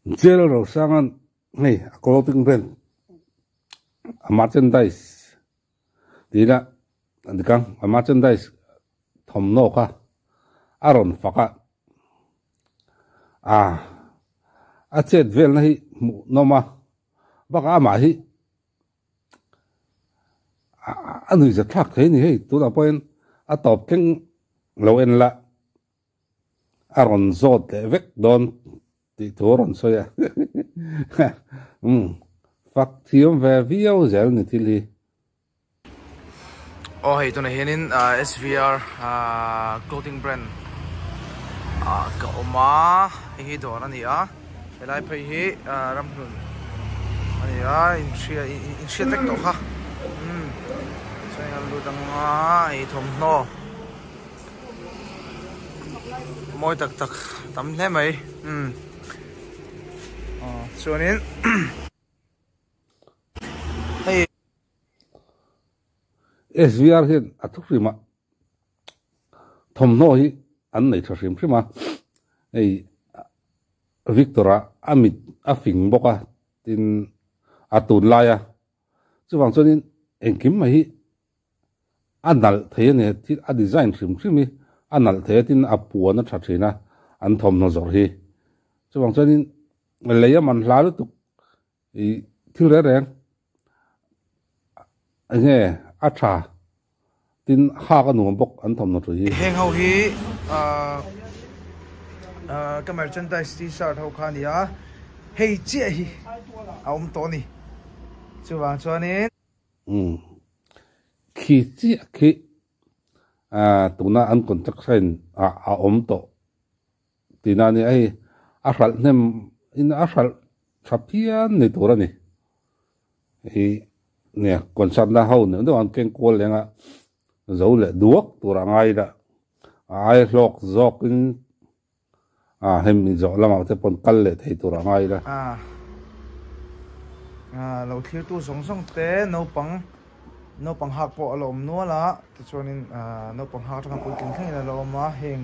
Jail Rosanga'n hei a clothing brand a merchandise tih ila a dik ang a merchandise thawmhnaw kha a rawn fak a ah a chet velna hi hmuh nawm a bakah amah hi a nuihzat thlak thei a ni hei tunah pawhin a tawp thleng lo en la. A rawn zawt leh vek dawn tih thu a rawn sawi a. Umm, fak thiam ve viau zel ni thil hi. Aw hei tunah hianin SVR clothing brand ah ka awm a, hei hi dawr a ni a, helai phei hi ramhlun a ni a, inhria inhriat vek tawh kha umm chuan in lut anga hei thawmhnaw. Mawi tak tak tam hle mai umm chuanin hei. SVR hian a thu hrim a, thawmhnaw hi an nei tha hrim hrim a, hei Victor-a a mit a fing bawk a tin a tunlai a, chuvang chuanin engkim mai hi A nalh thei a ni, thil a design hrim hrim hi a nalh thei a tin a puan a tha thin a, an thawmhnaw zawrh hi. Chuvang chuanin lei a man hla lutuk ih thil reng reng eng nge a tha tin hak a nuam bawk an thawmhnaw thu hi. Heng ho hi ahh ka merchandise t-shirt ho kha a ni a, hei chiah hi a awm tawh a ni. Chuvang chuanin. Umm. Khi chiah khi tuna an contract sign ah a awm tawh tihna a ni a, hei a hralh hnem in a hralh tha phian ni tur a ni. Hei nia concert na ho neuh neuh an keng kual leng a, zo leh duak tur a ngai la, a ai hlawk zawk in A hemi zawh lamah te pawn kal leh thei tur a ngai la. A lo thlirtu zawng zawng te naupang naupang hak pawh a la awm nual a, tichuanin naupang hak atanga puitling thlengin a la awm a, heng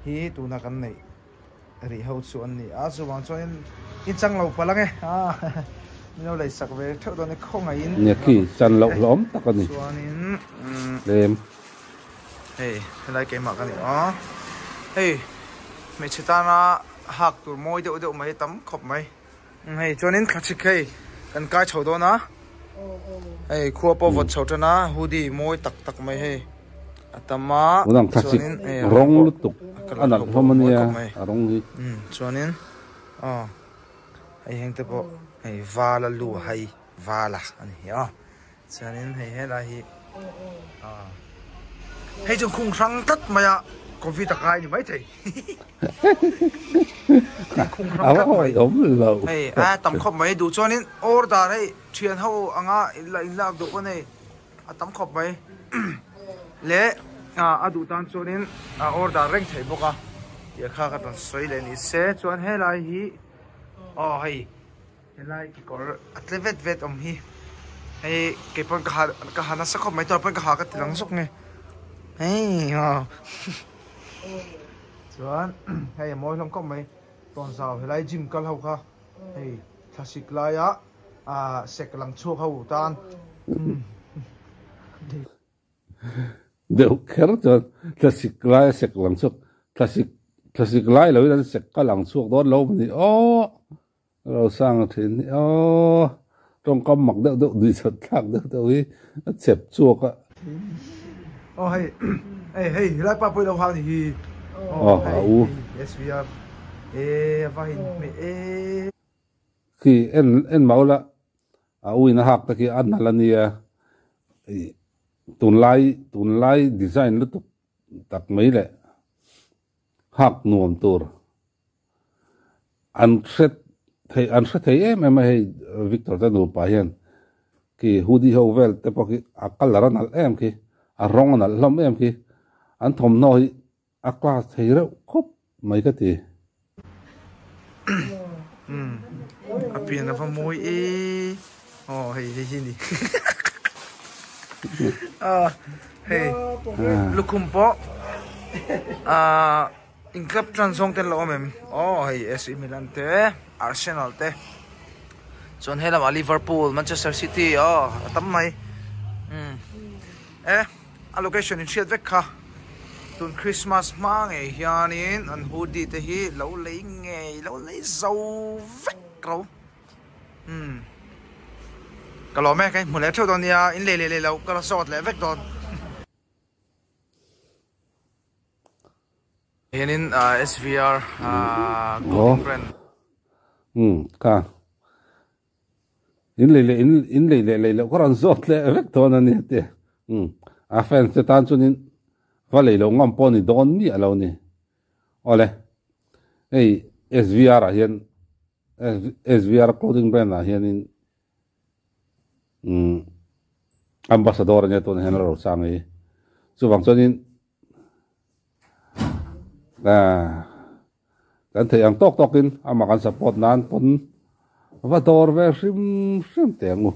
hi tuna kan neih rih ho chu an ni a, chuvang chuanin in chang lo palh ange min lo leisak ve theuh dawn e khawngaihin. Nia khi chan loh hlawm tak a ni. Chuanin Tlem. Hei helai keimah ka ni a, hei hmeichhe tana hak tur mawi deuh deuh mai tam khawp mai, hei chuanin thlachhik hei kan kai chho dawn a, hei khua pawh vawt chho tan a hoodie mawi tak tak mai hei a tam a, chuanin hei rawng lutuk a nalh hlawm a nia a rawng hi, chuanin aw hei heng te pawh hei vala lu hei vala a ni hi aw. Chuanin hei helai hi hei chu khung hrang tlat mai a covid a kai ni maithei khung hrang tlat mai hei a tam khawp mai duh chuanin order hei thian ho anga inla inlak duh pawn hei a tam khawp mai leh a duh tan chuanin a order reng thei bawk a tih kha ka rawn sawi leh ni se chuan helai hi aw hei. Helai kekawr a tle vet vet awm hi hei keipawn ka ha ka ha nasa khawp mai tawh pawn ka ha ka ti lang zawk nge hei aw chuan hei a mawi hlawm khawp mai tawnzau helai gym kal ho kha hei thlasik laia ah sek lang chhuak ho tan Deuh kher chuan thlasik lai a sek lang chhuak thlasik thlasik lai loin an sek ka lang chhuak dawn lo ni aw. Rosanga thin hi aw tawngkam mak deuh deuh nuih chhat thlak deuh deuh hi a chep chhuak a. Aw hei hei hei helai pa pawh i lo hak ni hi aw a u SVR e a va in hmeh e. Khi en en mah ula a u in a hak te khi a nalh a nia ih tunlai tunlai design lutuk tak mai leh hak nuam tur. An hre thei an hre thei em em a hei Victor te nupa hian khi hoodie ho vel te pawh khi a colour a nalh em khi a rawng a nalh hlawm em khi an thawmhnaw hi a class thei reuh khawp mai ka ti. Umm a pian ava mawi e aw hei hei hi ni a hei lukhum pawh ah. In club tan zawng te an lo awm em? Aw hei AC Milan te Arsenal te chuan he lamah Liverpool Manchester City aw a tam mai umm e a location in hriat vek kha tun Christmas hma ngei hianin an hoodie te hi lo lei ngei lo lei zo vek ro umm ka lawm e ka inhmu leh theuh dawn nia in lei leh lei loh ka la zawt leh vek dawn. Hianin SVR clothing brand. Um ka in lei leh in in lei leh lei loh ka rawn zawt leh vek dawn a ni te um a fans te tan chuanin va lei loh ngam pawh ni dawn miah lo ni awle hei SVR ah hian SVR clothing brand ah hianin um ambassador ania tunah hian a lo chang ei chuvang chuanin Kan theih ang tawk tawkin amah kan support nan pawn va dawr ve hrim hrim teh ang u.